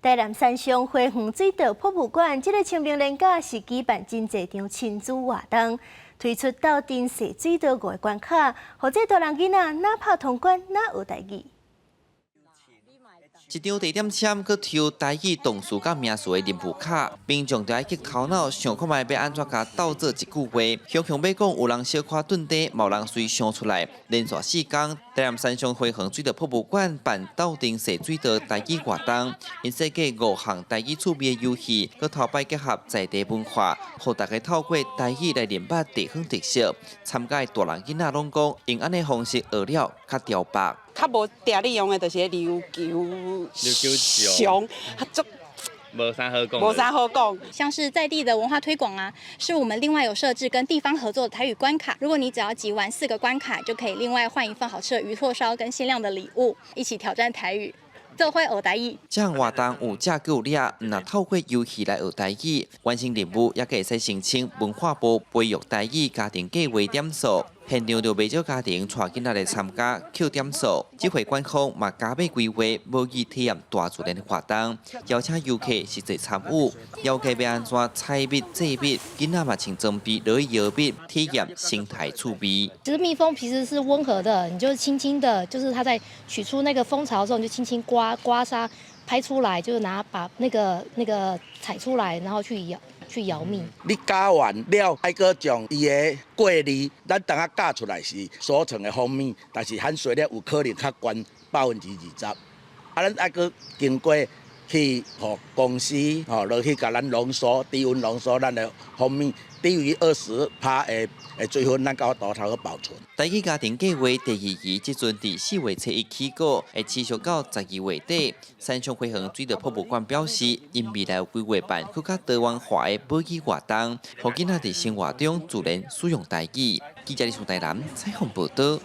台南山上花園水稻博物館，這个清明連假是舉辦真濟場親子活動，推出鬥陣踅水稻五个關卡，予這大人囡仔若拍通關，若學台語。一張地點籤，閣抽台語動詞佮名詞的任務卡，民眾就愛激頭腦想看覓欲按怎共鬥做一句話。雄雄欲講有人小可頓低，嘛有人隨想出來。連續四工，台南山上花園水稻博物館辦鬥陣踅水稻台語活動，𪜶設計五項台語趣味的遊戲，閣頭擺結合在地文化，予大家透過台語來認捌地方特色。參加的大人囡仔攏講，用按呢方式學了較牢縛。較無定咧用的，就是琉球熊，足無啥好講，無啥好講。像是在地的文化推廣啊，是我們另外有設置跟地方合作的台語關卡。如果你只要集完四個關卡，就可以另外換一份好吃的魚拓燒跟限量的禮物，一起挑戰台語，做伙學台語。這項活動有食閣有掠，毋但透過遊戲來學台語，完成任務也會使申請文化部培育台語家庭計畫點數。現場就袂少家庭帶囡仔來參加扣點數，這回館方嘛加碼規劃母語體驗大自然的活動，邀請遊客實際參與，了解欲按怎採蜜製蜜，囡仔嘛穿裝備落去搖蜜，體驗生態趣味。其實蜜蜂其實是溫和的，你就輕輕的，就是它在取出那個蜂巢的時候，你就輕輕刮刮痧，拍出來，就是拿把那個採出來，然後去搖。去搖蜜。你攪完了，愛閣將伊的過濾，咱當下攪出來是所成的蜂蜜，但是含水量有可能較懸20%。啊，咱愛閣經過去予公司吼落去共咱濃縮，低溫濃縮咱的蜂蜜，低於20%的水分，咱才有法度保存。台語家庭計畫第二期，這陣佇4月初一起稿，會持續到12月底。山上花園水稻博物館表示，𪜶未來有規劃辦閣較多元化的母語活動，予囡仔佇生活中自然使用台語。記者李松台南採訪報導。